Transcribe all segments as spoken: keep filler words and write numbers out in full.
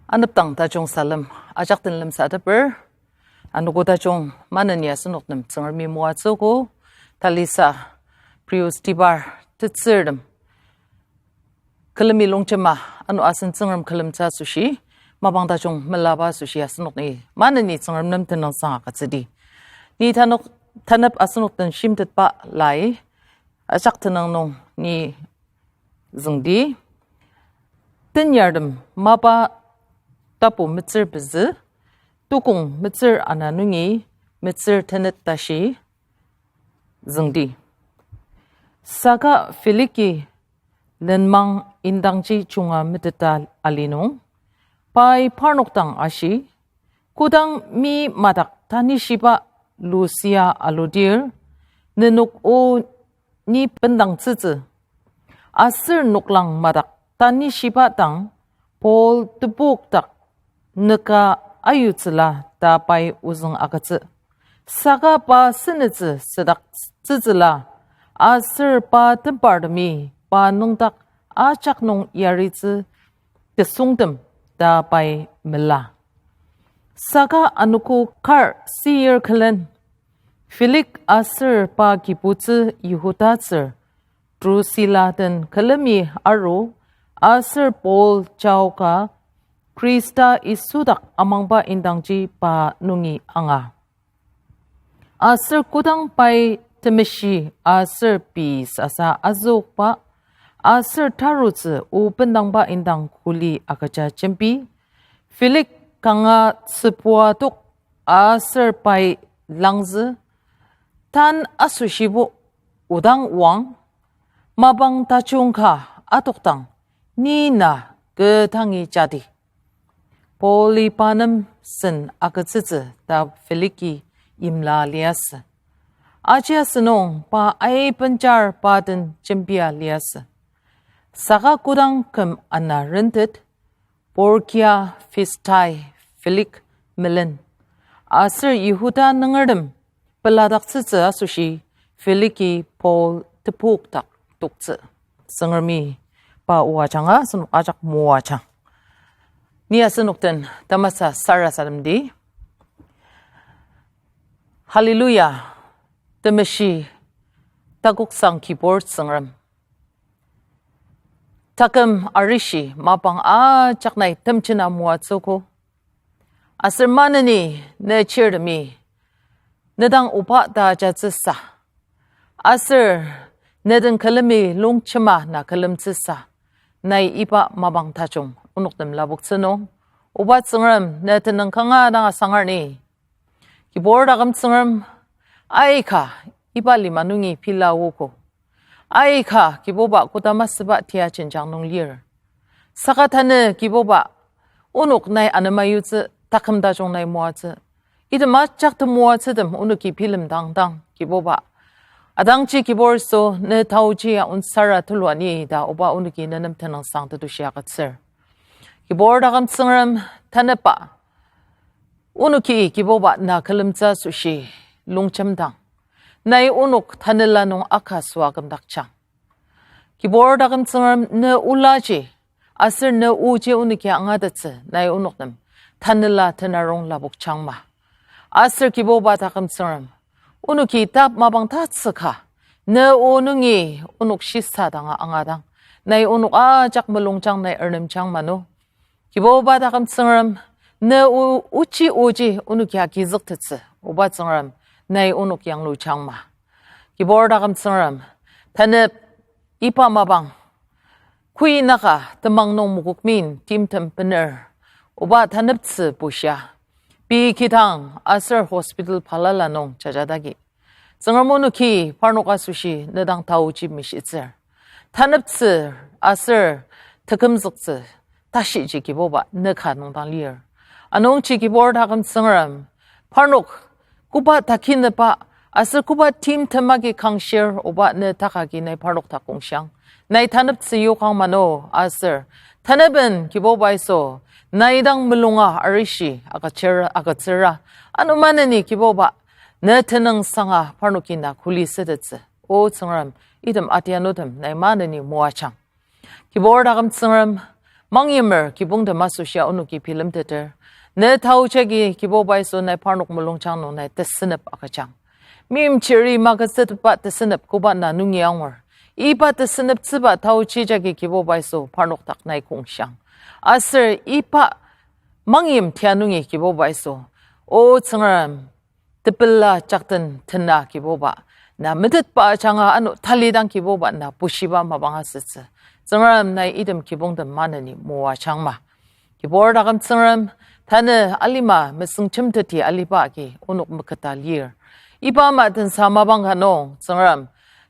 Anepdang tajung salem ajak den lemsateper, anogo tajung maneni asenok nem Tsüngremi moatsüogo, talisa, priyustibar, tetsürtem külemi longjema, ano asen Tsüngrem külemtsü asoshi, mapang tajung melaba asoshi asenok ni maneni Tsüngrem nem tenüngsang agütsüdi. Ni tanok, tanep asenok den shimtetba lai, ajak tenüng nung ni züngdi. Tenyartem mapa tapu metsür pezü, tukong metsür ana nungi metsür tenet tashi züngdi. Saka Feliki lenmang indangji junga meteta ali nung, pai parnok dang ashi, kodang mi madak tanishiba Lusia aludir, nenok o ni bendangtsütsü. Aser noklang madak tanishiba dang Paul tebokdak nüka ayutsüla ta pai ozüng agütsü. Saka pa senütsü südaktsütsüla, aser pa tembartemi pa nüngdak ajak nung yaritsü tesüngtem ta pai mela. Saka anogo kar seyir külen, Felix aser pa kibutsü Yihudatsür Drusilla den külemi aru, aser Paul jaoka Khrista Yisu dak amangba indangji pa nungi anga. Aser kodang pai temeshi aser pei sasa azükba, aser tarutsü o bendangba indang kuli agüja jembi, Felix kanga tsübua tok aser pai langzü, tan asoshi bo odang oang, mapang tajung ka adokdang, ni na kü tangi jadi. Pauli pa nem sen agütsütsü ta Feliki imla liasü. Aji asünung pa aiben jar pa den jembia liasü. Saka kodang küm ana rentet, Porkia Festai Felix melen, aser Yihuda nüngertem peladaktsütsü asoshi Feliki Paul tepokdak toktsü. Tsüngremi pa o ajanga, asenok ajak moajang. Ni asenok den tamasa sarasademdi. Hallelujah, temeshi takoksang kibur Tsüngrem. Taküm arishi mapang ajak nai temjena moatsüogo. Aser maneni ne chirtemi, ne dang oba ta ajatsüsa, aser ne den külemi longjema na külemtsüsa, nai iba mapang tajung onok nem lapoktsü nung, oba Tsüngrem ne tenüng kanga dang asangar ni. Kibur taküm Tsüngrem, aika iba lima nungi pila ogo. Aika Kibuba kodama süba tia jenjang nung lir. Saka tanü Kibuba, onok nai anema yutsü, taküm tajung nai moatsü. Item ajak temoatsütem onoki bilemdang dang Kibuba, adangji Kibur so ne taoji ya onsara tulua ni ta oba onoki ne nem tenüngsang tetushi agütsür. Kibur taküm Tsüngrem, tanüba onoki Kibuba na külemtsü asoshi longjemdang, nai onok tanela nung aka süa kümdakjang. Kibur taküm Tsüngrem, ne olaji aser ne oji onoki angatettsü nai onok nem tanela tenarong lapokjangma. Aser Kibuba taküm Tsüngrem, onoki tap mapang tatsüka ne o nungi onok shisa danga angadang, nai onok ajak melungjang nai ernemjang mano. Kibuba taküm Tsüngrem, ne o-, ochi oji onoki agizüktettsü, oba Tsüngrem, nai onok yanglujangma. Kibur taküm Tsüngrem, tanep iba mapang, kui naka temang nung mokokmin timtem bener, oba taneptsü bushia, pei kidang aser hospital balala nung jajadagi, Tsüngrem onoki parnok asoshi ne dang taoji mishitsür. Taneptsü aser tekümzüktsü tashiji Kibuba ne ka nung dang lir. Anungji Kibur taküm Tsüngrem, parnok koba takineba aser koba timtem agi kangshir, oba ne takagi nai parnok dak kongshang. Nai taneptsü yokang mano aser tanepen Kibuba Yisu, nai dang melunga arishi agütsür-, agütsüra, ano maneni Kibuba, ne tenüngsanga parnoki na kuli sütettsü. O Tsüngrem, item atianutem nai maneni moajang. Kibur taküm Tsüngrem, Mangyimer kibongtem asoshia onoki bilemteter. Ne taoji agi Kibuba Yisu nai parnok mulungjang nung nai tesünep agüjang. Meimchiri magütsütba tesünep koba na nungi angur. Iba tesüneptsüba taoji jagi Kibuba Yisu parnok dak nai kongshang. Aser iba mangyim tia nungi Kibuba Yisu, O Tsüngrem, tepela jakten tena Kibuba, na metetba ajanga ano talidang Kibuba na bushiba mapang asütsü. Tsüngrem nai item kibongtem maneni moajangma. Kibur taküm Tsüngrem, tanü alima mesüngjem teti aliba agi onok meketa lir. Iba ama tensa mapang ka nung, Tsüngrem,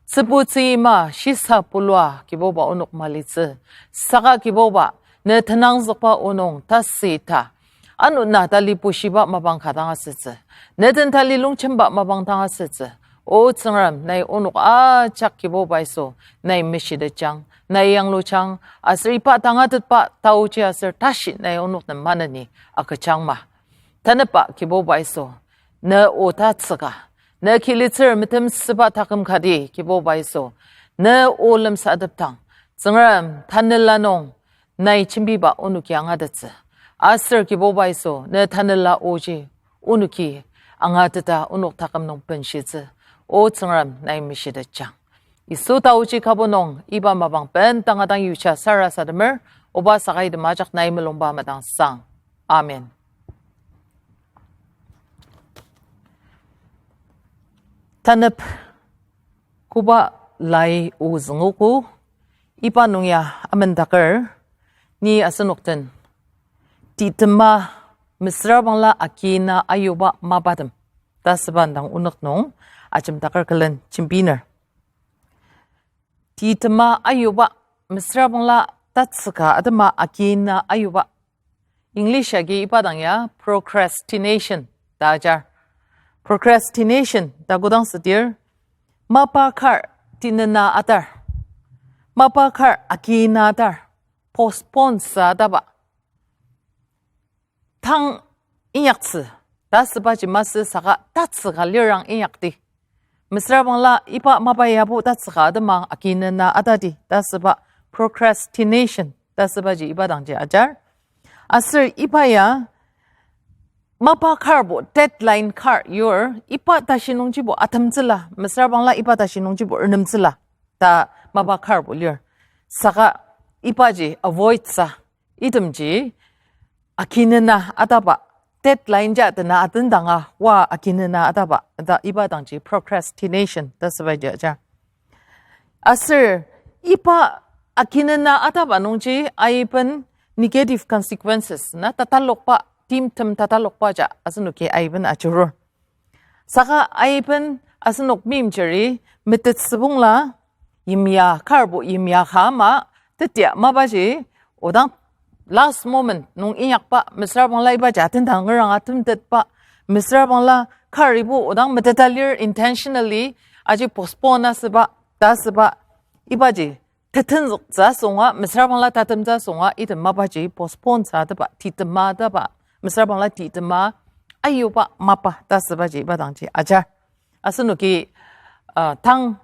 tsübutsü ima shisa pulua Kibuba onok malitsü. Saka Kibuba, ne tenangzükba onok tasü ta ano na tali bushiba mapang ka dang asütsü. Ne den tali longjemba mapang dang asütsü. O Tsüngrem, nai onok ajak Kibuba Yisu, nai meshitejang, nai yanglujang, aser iba tangatetba taoji aser tashi nai onok nem maneni agüjangma. Tanüba Kibuba Yisu, ne o tatsüka, ne kilitsür metemsüba taküm kati Kibuba Yisu, ne o lemsatepdang, Tsüngrem tanela nung nai jembiba onoki angatettsü. Aser Kibuba Yisu, ne tanela oji onoki angateta onok taküm nung benshitsü. O Tsüngrem nai meshitetjang. Yisu taoji kübok nung iba mapang bendanga dang yuja sarasademer, oba saka item ajak nai mulungba madangsang. Amen. Tanep koba lai o züngogo, iba nung ya amendaker, ni asenok den, Titema mesüra bangla akina ayuba mapatem ta süba indang onük nung ajemdaker külen jembiner. Titema ayuba mesüra bangla tatsüka atema akina ayuba. English agi iba dang ya procrastination ta ajar. Procrastination ta kodang südir, mapa kar tinena atar, mapa kar akina atar, postpone sa ataba. Tang inyaktsü ta sübaji masü saka tatsüka lirang inyakdi. Mesüra bangla iba mapa yabo tatsüka atema akinena atadi ta süba procrastination ta sübaji iba dangji ajar. Aser iba ya mapa karbo, deadline kar yur, iba tashi nungjibo atemtsüla, mesüra bangla iba tashi nungjibo renemtsüla ta mapa karbo lir. Saka ibaji avoid sa, itemji akinena ataba, deadline ja tena atendanga wa akinena ataba ta iba dangji procrastination ta sübaji ajar. Aser iba akinena ataba nungji aiben negative consequences na tatalokba, timtem tatalokba ja asenoki aiben ajurur. Saka aiben asenok meimchiri metetsübongla yimya karbo yimya ka ama tetia mapaji odang last moment nung inyakba mesüra bangla ibaji atendangerang atemtetba mesüra bangla karibo odang meteta lir intentionally aji postpone asüba ta süba ibaji tetenzüktsü asünga mesüra bangla tatemtsü asünga item mapaji postpone sa ateba titema ateba mesüra bangla titema ayuba mapa ta sübaji iba dangji ajar. Asenoki, uh, tang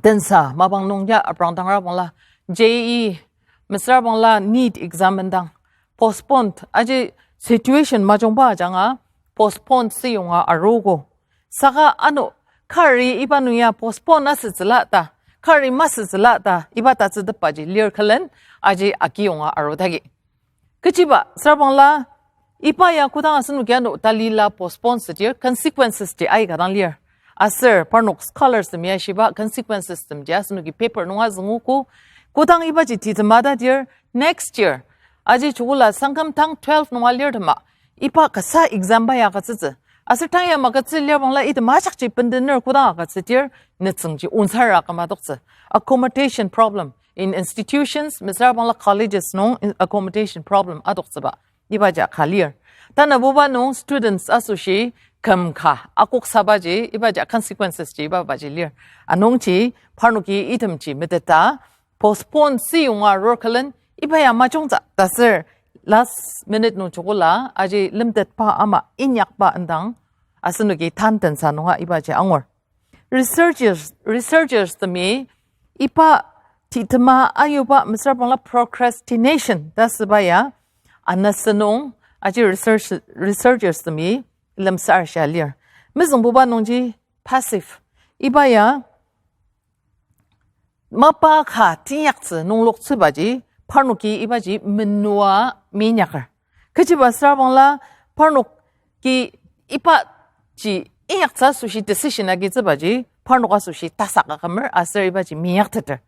tensa mapang nung ya aprangdangra bangla J E E mesüra bangla NEET exam indang postponed aji situation majungba ajanga postponed siyonga arogo. Saka ano kari iba nung ya postpone asütsüla ta, kari masütsüla ta iba tatsütepaji lir külen aji akiyonga arotagi. Kechiba süra bangla iba ya kodang asenoki ano talila postpone südir consequences ji aika dang lir. Aser parnok scholars tem ya shiba consequences temji asenoki paper nunga züngogo, kodang ibaji titema tadir next year aji chukula sangkam tang twelve nunga lir tema iba kasa exam ba ya agütsütsü. Aser tang ya magütsü lir bangla item ajakji bendener kodang agütsüdir nütsüngji onsara küma adoktsü. Accommodation problem in institutions, mesüra bangla colleges nung accommodation problem adoktsüba ibaji ka lir. Tanabuba nung students asoshi küm ka akoksabaji ibaji consequences ji ibabaji lir. Anungji parnoki itemji meteta postpone siyonga arur külen iba ya majungtsü ta ser last minute nung chukula aji lemtetba ama inyakba indang asenoki tan tensa nunga ibaji angur. Researchers, researchers temi iba titema ayuba mesüra bangla procrastination ta süba ya, anasü nung aji research, researchers temi lemsar shia lir. Mezüngbuba nungji passive. Iba ya, mapa ka teinyaktsü nungloktsübaji, parnoki ibaji menua minyaker. Kechiba süra bangla parnoki ibaji inyaktsü asoshi decision agitsübaji, parnok asoshi tasak akümer aser ibaji minyakteter.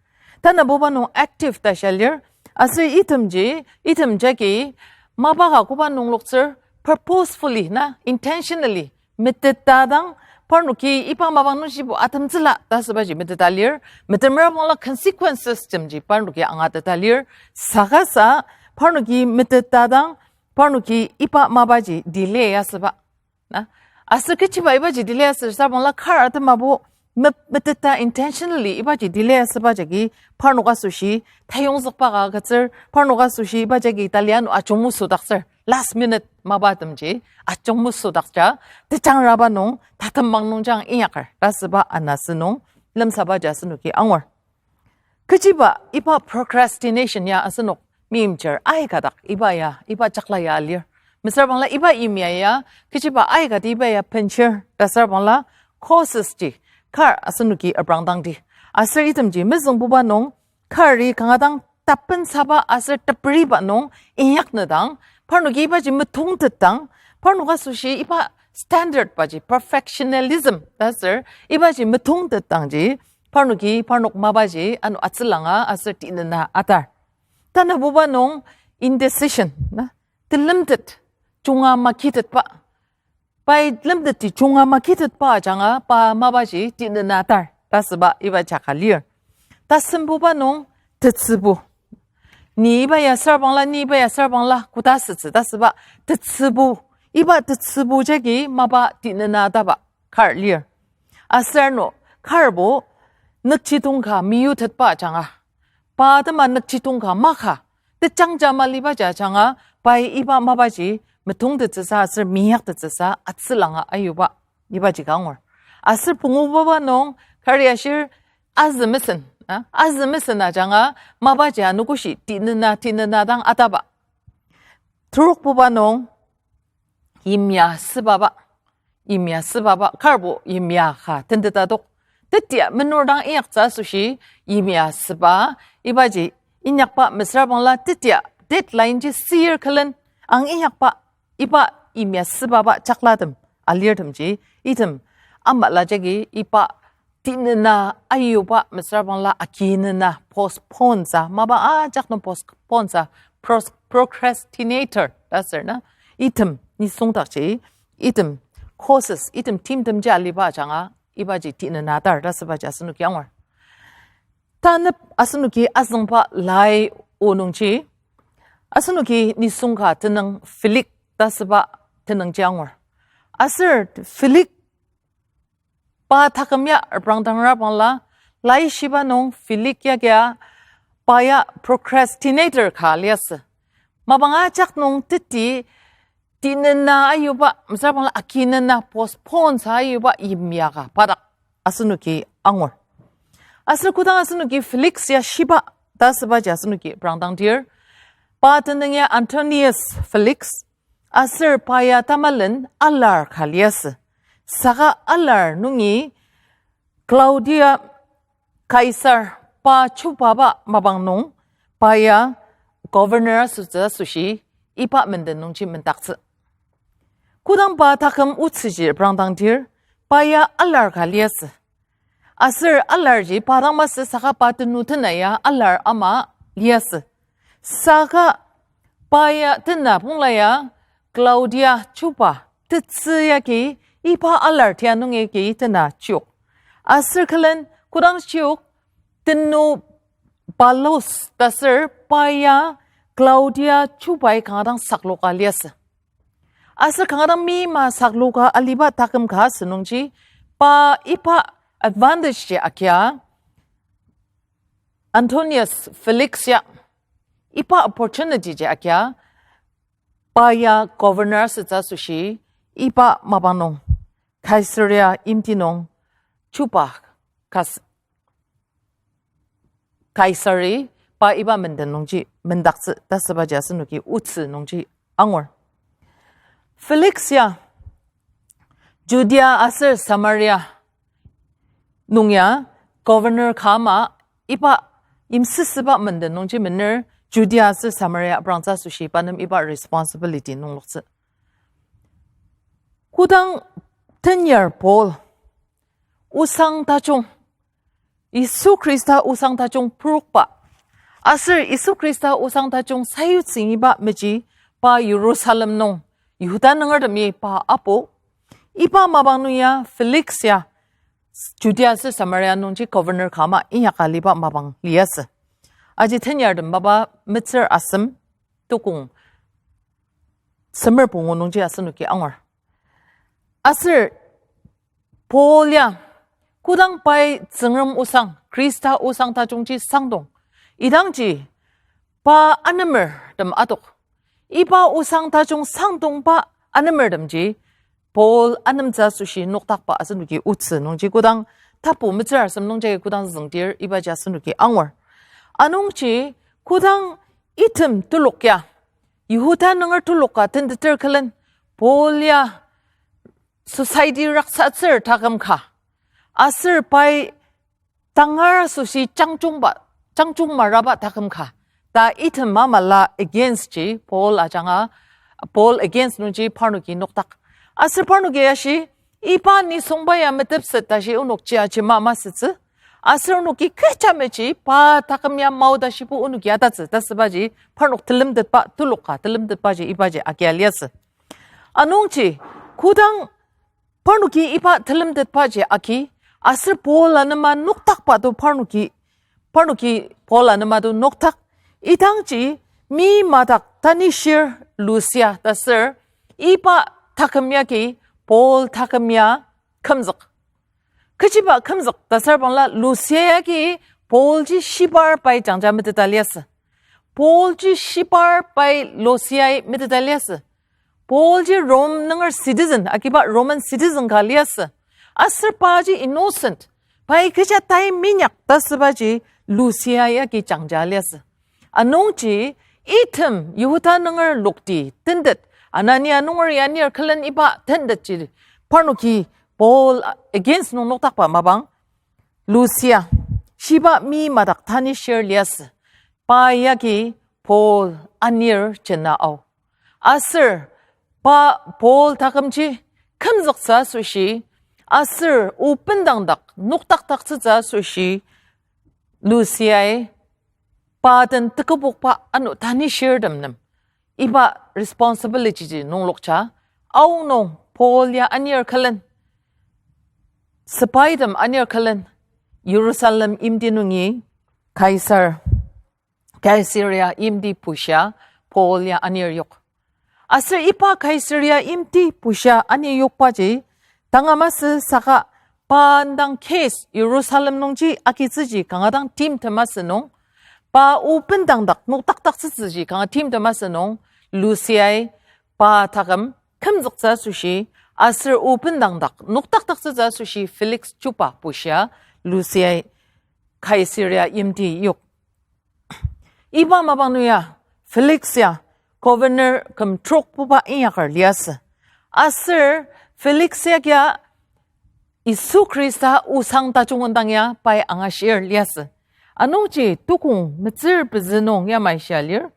Tanabuba nung active ta shia lir, aser itemji, item jagi mapa ka koba nungloktsür purposefully na, intentionally, meteta dang, parnoki iba mapang nungshibo atemtsüla ta sübaji meteta lir, metemera bangla consequences temji parnoki angateta lir, saka sa parnoki meteta dang, parnoki iba mapaji delay asüba. Na, aser kechiba ibaji delay asür sa bangla kar atemabo me-, meteta intentionally ibaji delay asüba jagi parnok asoshi tayongzükba ka agütsür, parnok asoshi iba jagi tali ano ajungmesüdaktsür, last minute mapatemji ajungmesüdakja, tejangraba nung tatembang nungjang inyaker ta süba anasü nung lemsabaji asenoki angur. Kechiba iba procrastination ya asenok meimchir aika dak iba ya, iba jakla ya alir. Mesüra bangla iba yimya ya, kechiba aikati iba ya benshir ta süra bangla causes ji kar asenoki aprangdangdi. Aser itemji mezüngbuba nung kari kanga dang tapensaba aser teperiba nung inyaknedang, parnoki ibaji metongtetdang, parnok asoshi iba standard baji perfectionism ta ser ibaji metongtetdangji, parnoki parnok mapaji ano atsülanga aser tinena atar. Tanabuba nung indecision na, telemtet, junga makitetba. Pai lemteti junga makitetba ajanga pa mapaji tinena atar ta süba iba jaka lir. Tasembuba nung tetsübu. Ni iba ya süra bangla, ni iba ya süra bangla, koda sütsü ta süba tetsübu. Iba tetsübu jagi mapa tinena ataba kar lir. Aser ano karbo nükjidong ka meyutetba ajanga, pa atema nükjidong ka maka tejangja maliba ja ajanga, pai iba mapaji metongtettsüsa aser minyaktettsüsa atsülanga ayuba ibaji ka angur. Aser pungububa nung kari ashir azü mesen, a, azü mesen ajanga mapaji anogoshi tinena, tinena dang ataba. Terokbuba nung yimya sübaba, yimya sübaba, karbo yimya ka tenteta adok. Tetia menur dang inyaktsü asoshi yimya süba, ibaji inyakba mesüra bangla tetia deadline ji sir külen ang inyakba, iba yimya sübaba jaklatem alirtemji, item amala jagi iba tinena ayuba mesüra bangla akinena postpone sa, mapa ajak nung postpone sa, pros-, procrastinator ta ser na, item nisungdakji, item causes, item timtemji aliba ajanga ibaji tinena atar ta sübaji asenoki angur. Tanep asenoki azüngba lai onungji, asenoki nisung ka tenüng Felix ta süba tenüngji angur. Aser Felix pa taküm ya reprangdangra bangla, laishiba nung Felix ya kia pa ya procrastinator ka liasü. Mapang ajak nung teti tinena ayuba, mesüra bangla akinena postpone sa ayuba yimya ka pa dak asenoki angur. Aser kodang asenoki Felix ya shiba ta sübaji asenoki reprangdangdir, pa tenüng ya Antonius Felix, aser pa ya tamalen alar ka liasü. Saka alar nungi Claudia Caesar pa chubaba mapang nung pa ya governor asütsü asoshi iba menden nungji mendaktsü. Kodang pa taküm otsüji reprangdangdir, pa ya alar ka liasü. Aser alarji pa dang masü saka pa tenü tena ya alar ama liasü. Saka pa ya tena pongla ya Claudia chuba tetsü yagi iba alar tia nungi agi tena chiok. Aser külen kodang chiok tenü Paulus ta ser pa ya Claudia chubai kanga dang sakloka liasü. Aser kanga dang meima sakloka aliba taküm ka asünungji pa iba advantage ji agia, Antonius Felix ya iba opportunity ji agia, pa ya governor asütsü asoshi iba mapang nung Caesarea yimti nung chuba kas-, Kaisari pa iba menden nungji mendaktsü ta sübaji asenoki otsü nungji angur. Felix ya Judea aser Samaria nung ya governor ka ama iba yimsüsüba menden nungji mener Judea aser Samaria aprangtsü asoshi pa nem iba responsibility nungloktsü. Kodang tenyar Paul osang tajung, Yisu Khrista osang tajung purokba, aser Yisu Khrista osang tajung sayutsü ingiba meji pa Jerusalem nung Yihuda nungertemi pa apu, iba mapang nung ya Felix ya Judea aser Samaria nungji governor ka ama inyaka aliba mapang liasü. Aji tenyartem mapa metsür asem tukong semer pungu nungji asenoki angur. Aser Paul ya kodang pai Tsüngrem osang, Khrista osang tajungji sangdong, idangji pa anemertem adok. Iba osang tajung sangdongba anemertemji Paul anemtsü asoshi nokdakba asenoki otsü nungji kodang tapu metsür asem nungjagi kodang züngdir ibaji asenoki angur. Anungji kodang item telok ya, Yihuda nunger telok ka tenteter külen, Paul ya society raksatsür taküm ka, aser pai tangar asoshi jangjungba, jangjung maraba taküm ka ta item amala against ji Paul ajanga, Paul against nungji parnoki nokdak. Aser parnoki ashi, iba nisungba ya metepset ta shi onokji ajima masütsü. Aser onoki kecha meji pa taküm ya mao ta shibo onoki atatsü ta sübaji parnok telemtetba, telok ka telemtetbaji ibaji agia liasü. Anungji kodang parnoki iba telemtetbaji agi, aser Paul anema nokdakba to parnoki, parnoki Paul anema to nokdak, idangji mi madak tanishir Lucia ta ser, iba taküm yagi Paul taküm ya kümzük. Kechiba kümzük ta ser bangla Lucia yagi Paul ji shibar pai jangja meteta liasü. Paul ji shibar pai Lucia-i meteta liasü. Paul ji Rome nunger citizen, agiba Roman citizen ka liasü. Aser pa ji innocent, pai kecha tai minyak ta sübaji Lucia yagi jangja liasü. Anungji item Yihuda nunger lokti tentet, Anania nunger ya anir külen iba tentetji parnoki Paul against nung nokdakba mapang, Lucia, shiba mi madak tanishir liasü, pa yagi Paul anir jena ao. Aser pa Paul takümji kümzüktsü asoshi, aser o bendangdak nokdakdaktsütsü asoshi, Lucia-i pa den tekübokba ano tanishirtem nem iba responsibility ji nunglokja, aonung Paul ya anir külen, sepaitem anir külen, Jerusalem yimti nungi Kaisar, Caesarea yimti bushia Paul ya anir yok. Aser iba Caesarea yimti bushia ani yokbaji tanga masü saka pa indang case Jerusalem nungji agitsüji kanga dang timtem asünung, pa o bendangdak nokdakdaktsütsüji kanga timtem asünung, Lucia-i pa taküm kümzüktsü asoshi, aser o bendangdak nokdakdaktsütsü asoshi Felix chuba bushia Lucia-i Caesarea yimti yok. Iba mapang nung ya Felix ya governor küm trokbuba inyakar liasü. Aser Felix ya kia Yisu Khrista osang tajung indang ya pai angashir liasü. Anungji tukong metsür pezü nung yamai shia lir,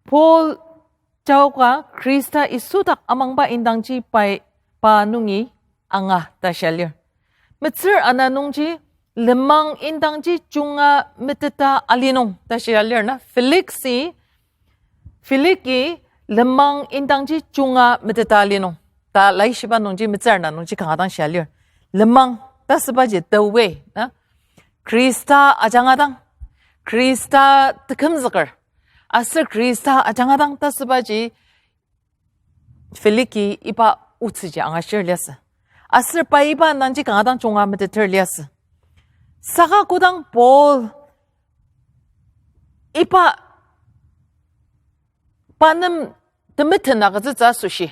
Paul jaoka Khrista Yisu dak amangba indangji pai pa nungi anga ta shia lir. Metsür ana nungji lenmang indangji junga meteta ali nung ta shia lir na. Felix-i, Felix-i lenmang indangji junga meteta ali nung ta laishiba nungji metsür ana nungji kanga dang shia lir. Lenmang ta sübaji the way na. Khrista ajanga dang, Khrista tekümzüker, aser Khrista ajanga dang ta sübaji Felix-i iba otsüji angashir liasü. Aser pa iba indangji kanga dang junga meteter liasü. Saka kodang Paul iba pa nem temeten agütsütsü asoshi,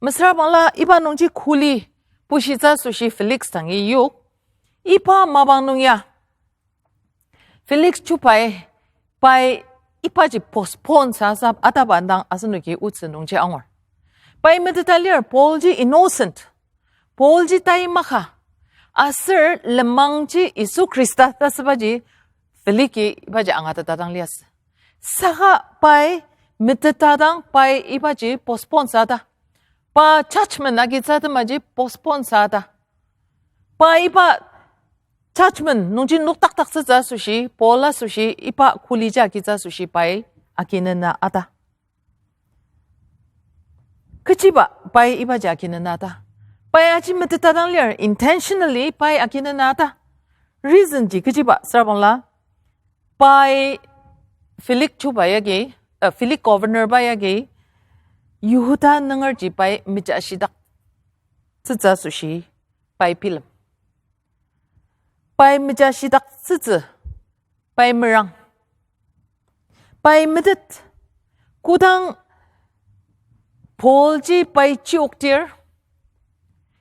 mesüra bangla iba nungji kuli bushitsü asoshi Felix dangi yok. Iba mapang nung ya Felix chubai, pai ibaji postpone sasa ataba indang asenoki otsü nungji angur. Pai meteta lir Paulji innocent. Paulji tai maka. Aser lenmangji Yisu Khrista ta asübaji Felixi ibaji angateta dang liasü. Saka pai meteta dang pai ibaji postpone sata. Pa judgment agitsü atemaji postpone sata. Pa iba judgment nungji noktaktaktsütsü asoshi, Paul asoshi, iba kulija agitsü asoshi pai akinena ata. Kechiba pai ibaji akinena ata. Pai aji meteta dang lir, intentionally pai akinena ata. Reason ji kechiba süra bangla, pai Felix chuba yagi, uh, Felix governor ba yagi, Yihuda nungerji pai mejashidaktsütsü asoshi pai bilem. Pai mejashidaktsütsü, pai merang. Pai metet, kodang Paulji pai chioktir,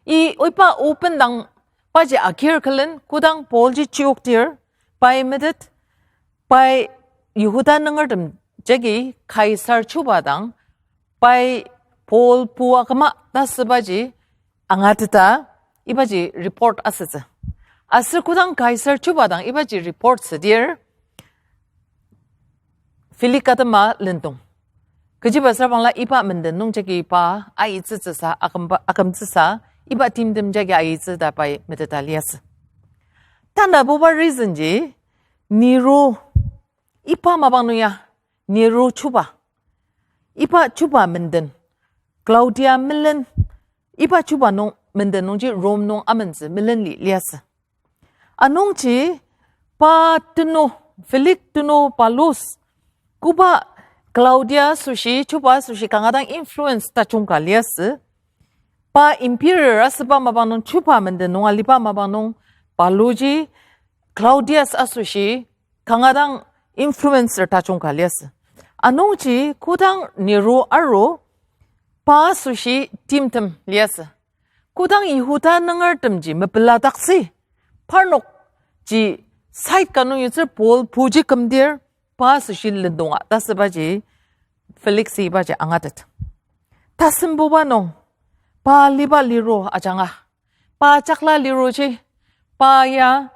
i oiba open dang paji agir külen, kodang Paulji chioktir, pai metet, pai Yihuda nungertem jagi Kaisar chuba dang, pai Paul pua küma ta asübaji angateta ibaji report asütsü. Aser kodang Kaisar chuba dang ibaji report südir, Felix atema lendong. Kechiba süra bangla iba menden nung jagi pa aitsütsüsa, akümba-, akümtsüsa, iba timtem jagi aitsü ta pai meteta liasü. Tanabuba reason ji, Nero, iba mapang nung ya, Nero chuba. Iba chuba menden, Claudia melen, iba chuba nung menden nungji Rome nung amentsü melenli liasü. Anungji pa tenu, Felix tenu Paulus, koba Claudia asoshi, chuba asoshi kanga dang influence tajung ka liasü. Pa emperor asüba mapang nung, chuba menden nung aliba mapang nung, Pauluji Claudius asoshi kanga dang influencer tajung ka liasü. Anungji kodang Nero aru pa asoshi timtem liasü. Kodang Yihuda nungertemji mepeladaktsü, parnokji side ka nung yutsür Paul puji kümdir, pa asoshi lendonga ta asübaji Felixi ibaji angatet. Tasembuba nung, pa liba liro ajanga, pa jakla liroji, pa ya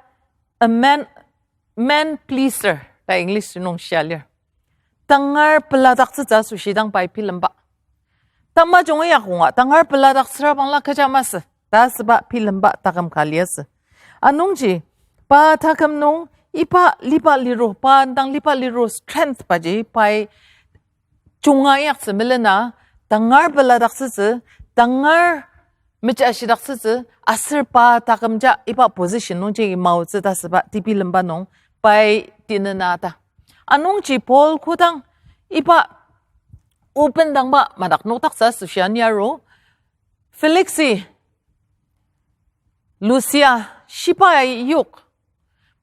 a man, man pleaser ta English nung shia lir. Tangar peladaktsütsü asoshi dang pai bilemba. Tamajung ya konga, tangar peladaktsüra bangla kecha masü ta asüba bilemba taküm ka liasü. Anungji, pa taküm nung iba liba liro, pa dang liba liro strength baji pai junga yaktsü melena, tangar peladaktsütsü, tangar mejashidaktsütsü, aser pa takümja iba position nungji maotsü ta asüba tibilemba nung pai tinena ta. Anungji Paul kodang iba open dangba madak nokdaktsü asoshi aniaru, Felixi Lucia shiba yok,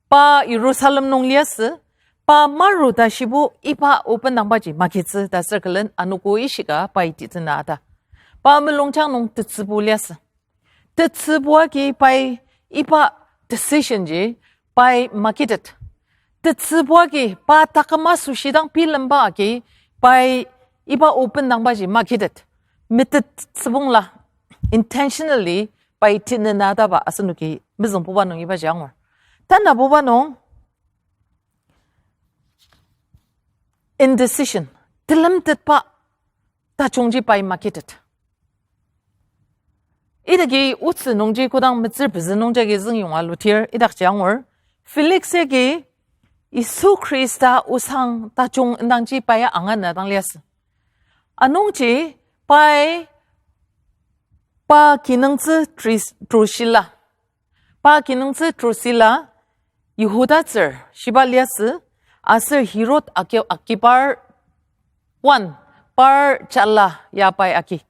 pa Jerusalem nung liasü, pa maru ta shibo iba open dangbaji magitsü ta asür külen anogo ishika pai titsüna ta. Pa mulungjang nung tetsübu liasü. Tetsübu agi pai iba decision ji pai magitet. Tetsübu agi pa taküm asoshi dang bilemba agi pai iba open dangbaji magitet. Metet tsübongla intentionally pai tinena taba asenoki mezüngbuba nung ibaji angur. Tanabuba nung indecision, telemtetba tajungji pai magitet. Idaki otsü nungji kodang metsür pezü nungji agi züngyonga lutir idakji angur, Felix agi Yisu Khrista osang tajung indangji pai angana dang liasü. Anungji pai pa kinungtsü Tris-, Drusilla. Pa kinungtsü Drusilla, Yihudatsür shiba liasü, aser Herod aki-, akibar wan par jala ya pai aki.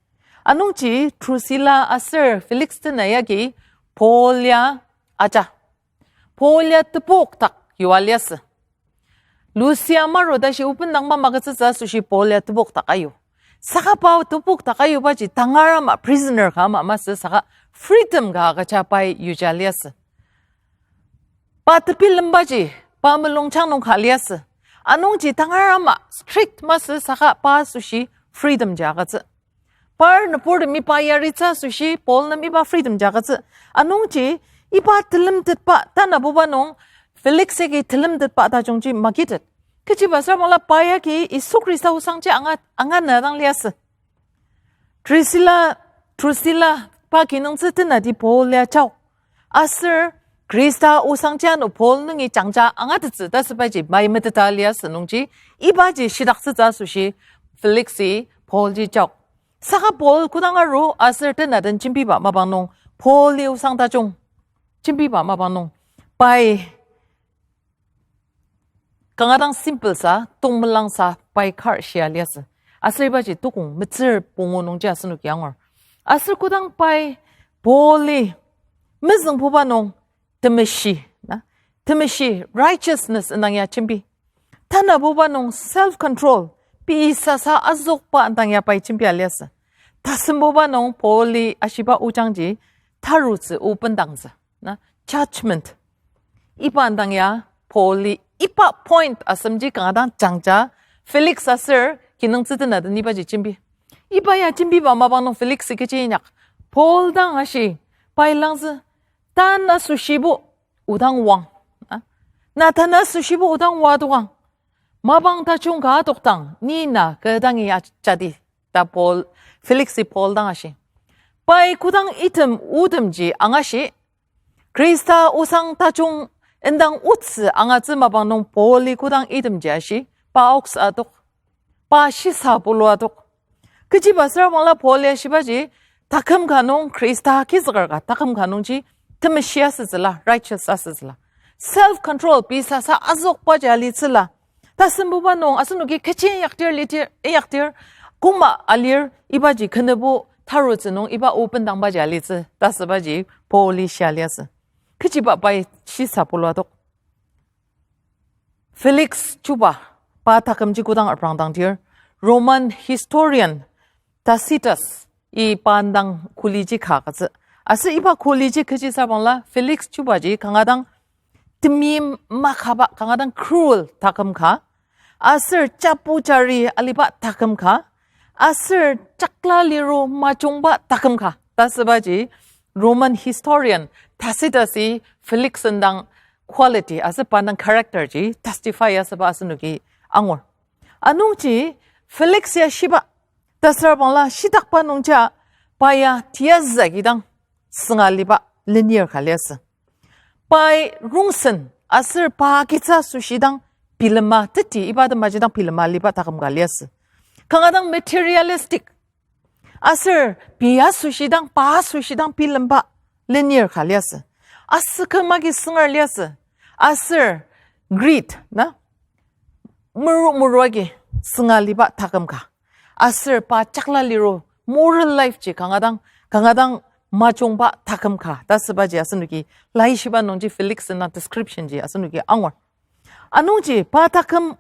Anungji Drusilla aser Felix tena yagi Paul ya aja. Paul ya tepok tak yua liasü. Lucia maru tashi open dangba magütsütsü asoshi Paul ya tepok tak ayu. Saka pa tepok tak ayubaji tangar ama prisoner ka ama masü saka freedom ka agüja pai yuja liasü. Pa tebilembaji pa mulungjang nung ka liasü. Anungji tangar ama strict masü saka pa asoshi freedom ji agütsü. Par nüburtemi pa yaritsü asoshi Paul nem iba freedom ji agütsü. Anungji iba telemtetba tanabuba nung Felix yagi telemtetba tajungji magitet. Kechiba süra bangla pa yagi Yisu Khrista osangji anga, anganü dang liasü. Drusilla, Drusilla pa kinungtsü tenati Paul ya jaok. Aser Khrista osangji ano Paul nungi jangja angatettsü ta asübaji mai meteta liasü nungji, ibaji shidaktsütsü asoshi Felixi Paulji jaok. Saka Paul kodang aru aser tenaden jembiba mapang nung, Pauli osang tajung jembiba mapang nung, pai kanga dang simple sa, tongmelang sa, pai kar shia liasü. Aser ibaji tukong metsür pungu nungji asenoki angur. Aser kodang pai Pauli mezüngbuba nung temeshi, na, temeshi, righteousness indang ya jembi. Tanabuba nung self control, pei sasa azükba indang ya pai jembia liasü. Tasembuba nung Pauli ashiba ojangji tarutsü o bendangtsü, na, judgment. Iba indang ya Pauli iba point asemji kanga dang jangja Felix aser kinungtsü tenati ibaji jembi. Iba ya jembiba mapang nung Felixi kechi inyak, Paul dang ashi, pai langzü, tan asushibo odang wang. Na, na tan asushibo odang wa tokang. Mapang tajung ka adoktang, ni na kü dangi ya jadi, ta Paul, Felixi Paul dang ashi. Pai kodang item otemji angashi, Khrista osang tajung indang otsü angatsü mapang nung Pauli kodang itemji ashi, pa oks adok, pa shisa pulu adok. Kechiba süra bangla Pauli ashibaji, taküm ka nung Khrista kizüker ka, taküm ka nungji temeshi asütsüla, righteous asütsüla. Self control, pei sasa azükbaji alitsüla. Tasembuba nung asenoki kechi inyaktir litir, inyaktir, koma alir ibaji kenebo tarutsü nung iba o bendangbaji alitsü, ta asübaji Pauli shia liasü. Kechiba pai shisa pulu adok. Felix chuba, pa takümji kodang aprangdangdir, Roman historian Tacitus i pa indang kuliji ka agütsü. Aser iba kuliji kechi süra bangla Felix chubaji kanga dang temeim makaba, kanga dang cruel taküm ka, aser chapu jari aliba taküm ka, aser chakla liru majungba taküm ka ta asübaji Roman historian Tacitus-i Felix indang quality aser pa indang character ji testify asüba asenoki angur. Anungji Felix ya shiba, ta süra bangla shitakba nungja pa ya tiyazükidang sünga aliba lenir ka liasü. Pai rongsen aser pa agitsü asoshidang bilema teti iba atemaji dang bilema aliba taküm ka liasü. Kanga dang materialistic aser pei asoshidang, pa asoshidang bilemba lenir ka liasü. Asüküm agi sünga liasü. Aser greed, na, meru meru agi sünga aliba taküm ka. Aser pa chakla liru moral life ji kanga dang, kanga dang majungba taküm ka ta asübaji asenoki laishiba nungji Felix indang description ji asenoki angur. Anungji pa taküm,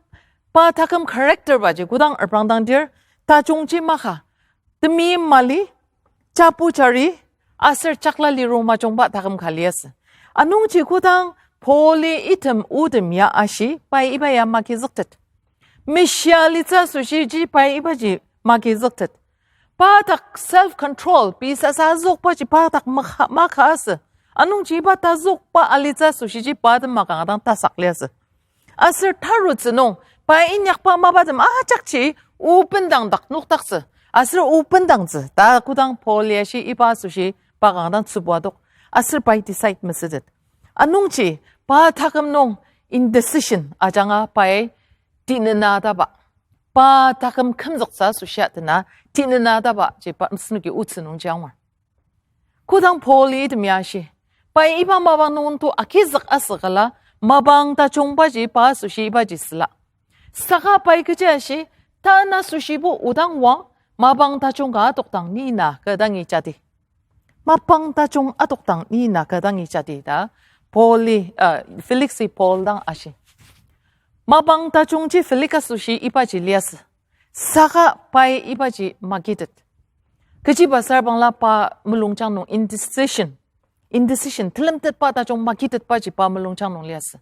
pa taküm character baji kodang aprangdangdir, tajungji maka, temeim mali, chapu jari, aser chakla liru majungba taküm ka liasü. Anungji kodang Pauli item otem ya ashi, pai iba ya magizüktet. Meshia alitsü asoshiji pai ibaji magizüktet. Pa dak self control, pei sasa azükbaji pa dak maka, maka asü. Anungji iba tazükba alitsü asoshiji pa atema kanga dang tasak liasü. Aser tarutsü nung, pa inyakba mapatem ajakji o bendang dak nokdaktsü. Aser o bendangtsü ta kodang Paul ya shi iba asoshi pa kanga dang tsübua adok. Aser pai decide mesütet. Anungji pa taküm nung indecision ajanga pai tinenataba, pa taküm kümzüktsü asoshi atena tinenataba ji pa mesenoki otsü nungji angur. Kodang Paul item ya shi, pai iba mapang nungto agizük asükala, mapang tajungbaji pa asoshi ibaji süla. Saka pai kechi ashi, tan asushibo odang wang, mapang tajung ka adoktang ni na kü dangi jadi. Mapang tajung adoktang ni na kü dangi jadi ta Pauli, uh, Felixi Paul dang ashi. Mapang tajungji Felix asoshi ibaji liasü. Saka pai ibaji magitet. Kechiba süra bangla pa mulungjang nung indecision, indecision, telemtetba tajung magitetbaji pa mulungjang nung liasü.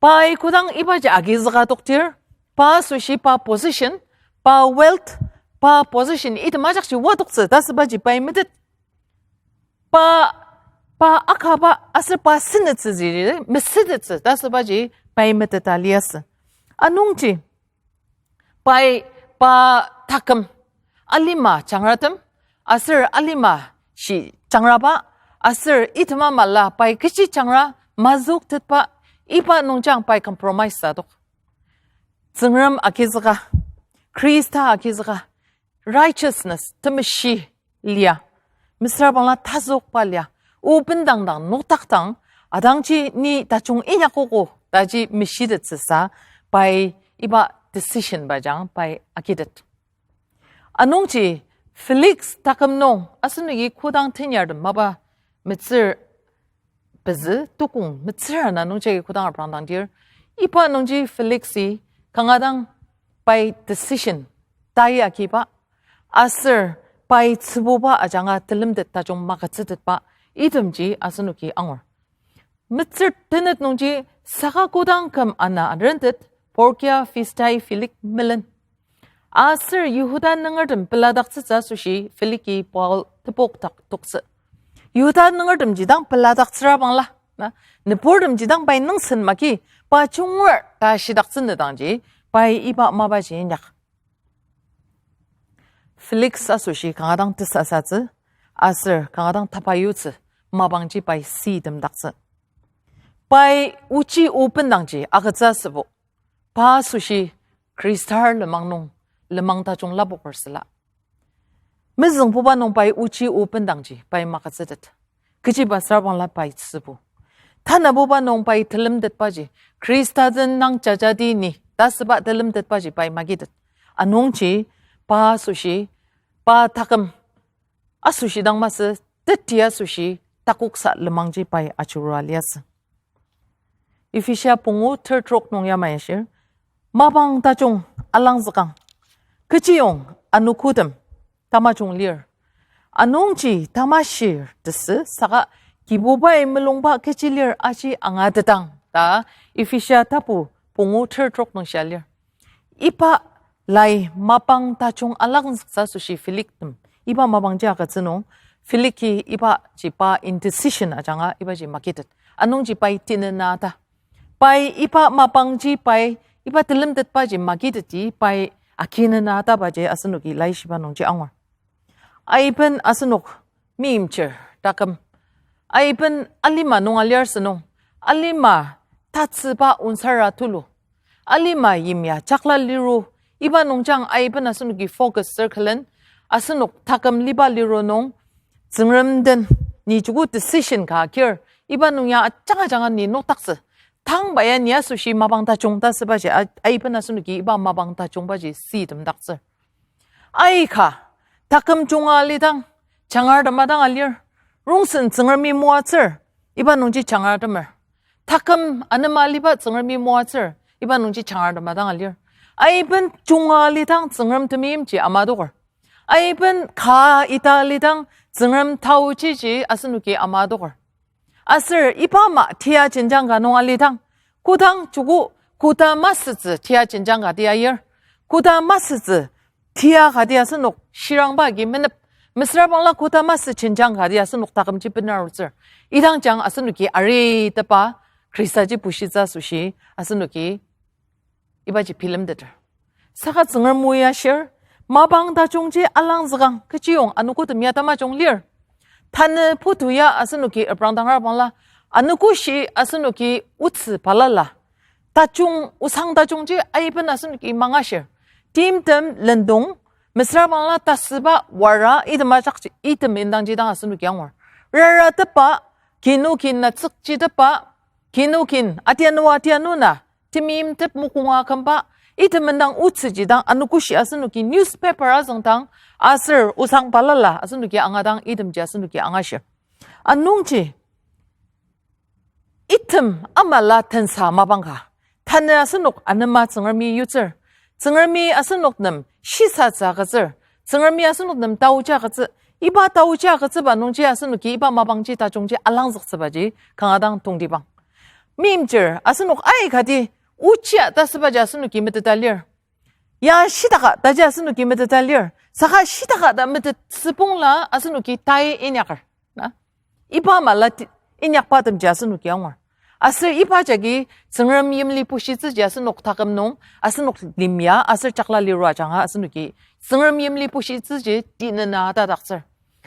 Pai kodang ibaji agizüka toktir, pa asoshi pa position, pa wealth, pa position item ajakji oa toktsü ta asübaji pai metet. Pa, pa akaba aser pa senetsüji mesütettsü ta asübaji pai meteta liasü. Anungji, pai, pa taküm, alima jangratem, aser alima shi jangraba, aser item ama la pai kechi jangra mazüktetba, iba nungjang pai compromise adok. Tsüngrem agizüka, Khrista agizüka, righteousness, temeshi lia, mesüra bangla tazükba lia, o bendang dang, nokdak dang, adangji ni tajung inyakogo, taji meshitettsüsa, pai iba decision bajang pai agitet. Anungji Felix taküm nung asenoki kodang tenyartem mapa metsür pezü tukong metsür ana nungji kodang aprangdangdir, iba nungji Felix-i kanga dang pai decision tai agiba, aser pai tsübuba ajanga telemtet tajung magütsütetba itemji asenoki angur. Metsür tenet nungji saka kodang küm ana arentet, Porcia Festai Felix melen. Aser Yihuda nungertem peladaktsütsü asoshi Felix-i Paul tepok dak toktsü. Yihuda nungertemji dang peladaktsüra bangla, na, nüburtemji dang pai nüngsen maki, pa jungur ta shidaktsü nedangji, pai iba mapaji inyak. Felix asoshi kanga dang tesasatsü, aser kanga dang tapa yutsü, mapangji pai si temdaktsü. Pai ochi o bendangji agütsü asübo, pa asoshi Khristar lenmang nung lenmang tajung lapoker süla, mezüngbuba nung pai ochi o bendangji pai magütsütet. Kechiba süra bangla pai tsübu. Tanabuba nung pai telemtetbaji, Khrista den nang jajadi ni ta asüba telemtetbaji pai magitet. Anungji pa asoshi, pa taküm asoshi dang masü, teti asoshi takoksa lenmangji pai ajurua liasü. Ephesia pungu ter trok nung yamai ashir, mapang tajung alangzükang, kechiyong anogotem tamajung lir. Anungji tamashir tesü saka Kibubai mulungba kechi lir aji angatetang ta Ephesia tapu pungu ter trok nung shia lir. Iba lai mapang tajung alangzüktsü asoshi Felix tem iba mapangji agütsü nung, Felix-i ibaji pa indecision ajanga ibaji magitet. Anungji pai tinena ta, pai iba mapangji pai iba telemtetbaji magiteti pai akinena tabaji asenoki laishiba nungji angur. Aiben asenok meimchir taküm, aiben alima nung aliar sünung, alima tatsüba onsara tulu, alima yimya jakla liru, iba nungjang aiben asenoki focus circlen, asenok taküm liba liru nung, Tsüngrem den ni joko decision ka agir, iba nung ya ajanga ajanga ni nokdaktsü. Tangba ya ni asoshi mapang tajung ta asübaji, a-, aiben asenoki iba mapang tajungbaji si temdaktsür. Aika, taküm junga alidang, jangar tema dang alir, rongsen Tsüngremi moatsür, iba nungji jangar temer. Taküm anema aliba Tsüngremi moatsür, iba nungji jangar tema dang alir. Aiben junga alidang Tsüngrem temeimji ama adoker. Aiben ka ita alidang Tsüngrem taochiji asenoki ama adoker. Aser iba ama tia jenjang ka nung alidang, kodang joko koda masütsü tia jenjang ka ti ayir, koda masütsü tia ka ti asenok shirangba agi menep, mesüra bangla koda masü jenjang ka ti asenok takümji benarutsür. Idang jang asenoki aritepa Khristaji bushitsü asoshi asenoki ibaji bilemteter. Saka Tsüngrem o ya shir, mapang tajungji alangzükang, kechiyong anogotem ya tamajung lir. Tanü putu ya asenoki aprangdangra bangla, anogoshi asenoki otsü balala, tajung, osang tajungji aiben asenoki mangashir. Timtem lendong, mesüra bangla tasüba wara item ajakji, item indangji dang asenoki angur. Raratepa, kinokin natsükjitepa, kinokin atianu atianu na temeimtep mokonga kümba, item indang otsüji dang anogoshi asenoki newspaper azüngdang aser osang balala asenoki angadang itemji asenoki angashir. Anungji item amala tensa mapang ka, tanü asenok anema Tsüngremi yutsür, Tsüngremi asenok nem shisatsü agütsür, Tsüngremi asenok nem taochi agütsü, iba taochi agütsüba nungji asenoki iba mapangji tajungji alangzüktsübaji kanga dang tongtibang. Meimchir, asenok aikati ochia ta sübaji asenoki meteta lir. Ya shitaka taji asenoki meteta lir. Saka shitaka ta metet süpongla asenoki tai inyaker. Na? Iba mala ti-, inyakba temji asenoki angur. Aser iba jagi Tsüngrem yimli pushitsüji asenok taküm nung, asenok limya, aser jakla lirua ajanga asenoki Tsüngrem yimli pushitsüji tinena atadaktsür.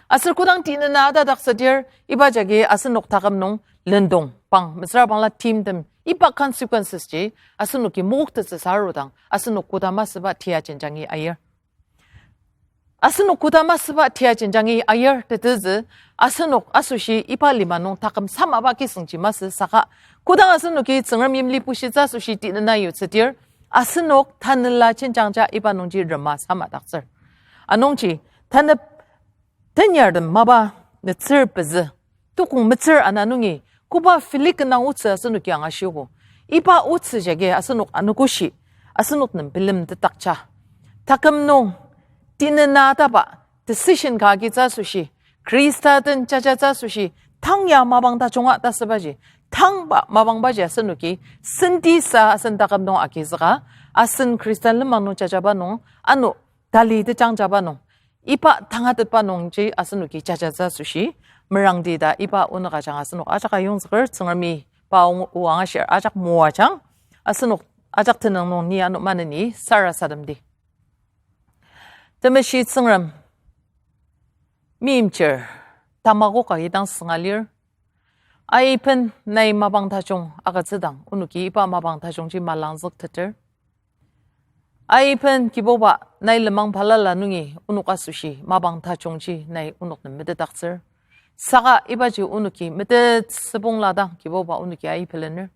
Aser kodang tinena atadaktsüdir, iba jagi asenok taküm nung lendong, pang, mesüra bangla timtem, iba consequences ji, asenoki moktettsüsa arudang, asenok koda masüba tia jenjangi ayir. Asenok koda masüba tia jenjangi ayir tetezü, asenok asoshi iba lima nung taküm samaba kisüngji masü saka, kodang asenoki Tsüngrem yimli pushitsü asoshi tinena yutsüdir, asenok tanela jenjangja iba nungji rema samadaktsür. Anungji, tanep tenyartem mapa netsür pezü, tukong metsür ana nungi, koba Felix indang otsü asenoki angashiogo. Iba otsü jagi asenok anogoshi, asenok nem bilemtetdakja. Taküm nung, tinena ataba, decision ka agitsü asoshi, Khrista den jajatsü asoshi, tang ya mapang tajunga ta sübaji, tangba mapangbaji asenoki, sentisa asen taküm nung agizüka, asen Khrista lenmang nung jajaba nung, ano tali tejangjaba nung, iba tangatetba nungji asenoki jajatsü asoshi, merangdi ta iba onük ajanga asenok ajak ayongzüker Tsüngremi pa ong-, o angashir ajak moajang, asenok ajak tenüng nung ni ano maneni sarasademdi. Temeshi Tsüngrem, meimchir, tamakok agi dang sünga lir. Aiben nai mapang tajung agütsüdang, onoki iba mapang tajungji malangzükteter. Aiben Kibuba nai lenmang balala nungi onok asoshi mapang tajungji nai onok nem metetdaktsür. Saka ibaji onoki metet süpongla dang Kibuba onoki aibelener.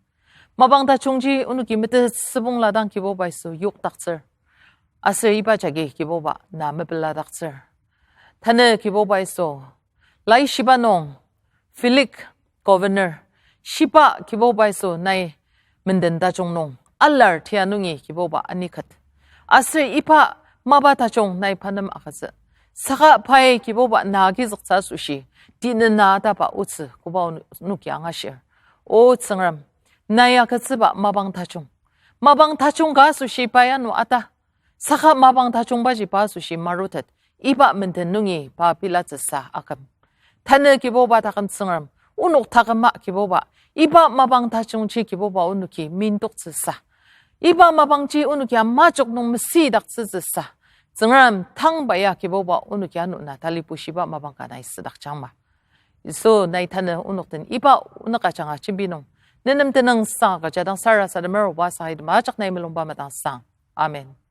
Mapang tajungji onoki metet süpongla dang Kibuba Yisu yokdaktsür. Aser iba jagi Kibuba na mepeladaktsür. Tanü Kibuba Yisu, laishiba nung, Felix governor, shiba Kibuba Yisu nai menden tajung nung, alar tia nungi Kibuba aniket. Aser iba mapa tajung nai pa nem agütsü. Saka pai Kibuba na agizüktsü asoshi, tinena ataba otsü koba onoki angashir. O Tsüngrem, nai agütsüba mapang tajung. Mapang tajung ka asoshi pai ano ata. Saka mapang tajungbaji pa asoshi marutet, iba menden nungi pa bilatsüsa aküm. Tanü Kibuba taküm Tsüngrem, onok taküma Kibuba, iba mapang tajungji Kibuba onoki mindoktsüsa. Iba mapangji onoki amajok nung mesidaktsütsüsa. Tsüngrem tangba ya Kibuba onoki ano na tali pushiba mapang ka nai südakjangma. Yisu nai tanü onok den iba onük ajanga jembi nung, nenem tenüngsang agüja dang sarasademer oba saka item ajak nai mulungba madangsang. Amen.